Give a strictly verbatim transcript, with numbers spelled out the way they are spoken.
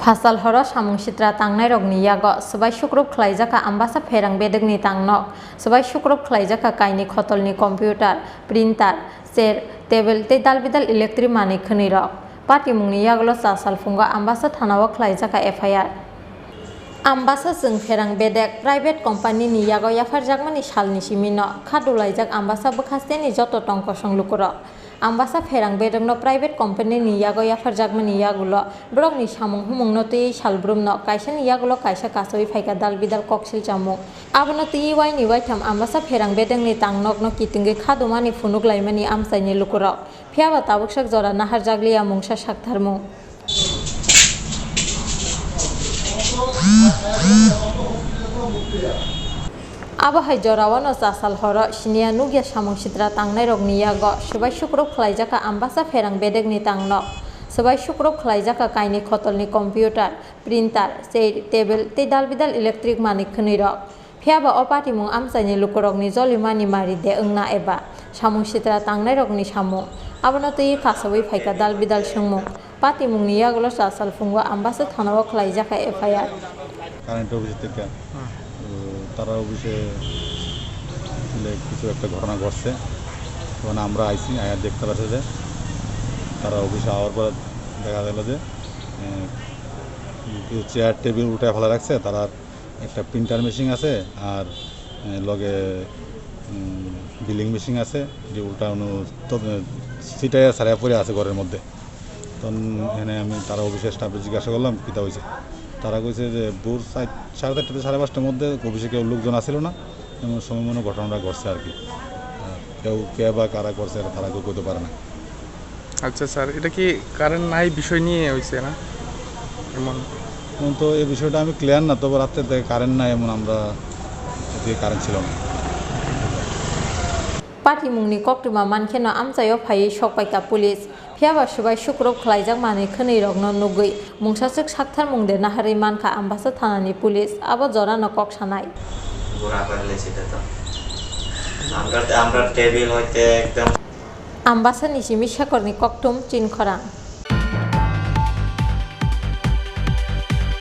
Sachal horo samung sitra tangnairokni yago swbai sukrub khlaijakha Ambasa pherang bedekni tangnok, swbai sukrub khlaijakha kainwi khotolni computer, printer, chair, table tei dalbidal electric manwi khwnwirok. Patimungni yagulo Sachal phungo Ambasa thanao khlaijakha F I R. Ambasa chwng pherang bedek private company ni yago yapharjakmani salni simino kha dulaijak Ambasa bwkhasteni joto tong kosong lukurok. Ambasa pherang bedekno private company ni yago yapharjakmani yagulo borokni samung humungno twiwi salbrumno kaisani yagulo kaisa kasawi phaikha dalbidal koksil chamung. Abono twiwi waini waitham Ambasa pherang bedekni tangnokno kitingwi kha dumani phunuk laimani amchaini lukurok. Phiyaba tabuksak jora naharjakliya mungsa saktharmung. Abo hai jorao no Sachal horo siniya nukya samung sitra tangnairokni yago swbai sukrub khlaijakha Ambasa pherang bedekni tangnok. Swbai sukrub khlaijakha kainwi khotolni computer, printer, chair, table tei dalbidal electric manwi khwnwirok. Phiyaba o patimung amchaini lukurokni jolimani mari de wngna eba samung sitra tangnairokni samung, abono twiwi kasawi phaikha dalbidal swngmung. Patimungni yagulo Sachal phungo Ambasa thanao khlaijakha F I R. Current অফিসের থেকে। তো তারা অফিসে আসলে কিছু একটা ঘটনা ঘটছে, তখন আমরা আইছি, আয়া দেখতে পারছে যে তারা অফিসে আওয়ার পরে দেখা গেল যে, এ, কিছু চেয়ার টেবিল উল্টায় ফেলা রাখছে, তারা একটা প্রিন্টার মেশিন আছে, আর, এ, লগে, উম, বিলিং মেশিন আছে, যে উল্টা অনু-, তবে ছিটাইয়া ছাড়াইয়া পড়ে আছে ঘরের মধ্যে। তখন এখানে আমি তারা অফিসের স্টাফে জিজ্ঞাসা করলাম, "কিতা হয়েছে?" তারা কইছে যে ভোর চার-, সাড়ে চারটা থেকে সাড়ে পাঁচটার মধ্যে অফিসে কেউ লোকজন আসিল না, এমন সময় মনে ঘটনাটা ঘটছে আর কি। আর কেউ কে বা কারা করছে, এটা তারা কেউ কইতে পারে না। আচ্ছা স্যার, এটা কি কারেন্ট নাই বিষয় নিয়ে হয়েছে না এমন? এখন তো এই বিষয়টা আমি ক্লিয়ার না, তবে রাত্রে থেকে কারেন্ট নাই, এমন আমরা এদিকে কারেন্ট ছিল না। Patimungni koktwma mankheno amchaio phaiwi sokpaikha police. Phiyaba swbai sukrub khlaijak manwi khwnwirokno nugwi mungsaswk saktharmung de naharwi mankha Ambasa thanani police, abo jorano kok sanai. বুড়া পারলে সেটা তো। আমরা, আমরা টেবিল হইতে একদম Ambasani simi Shekhorni kokthum Chinkhorang.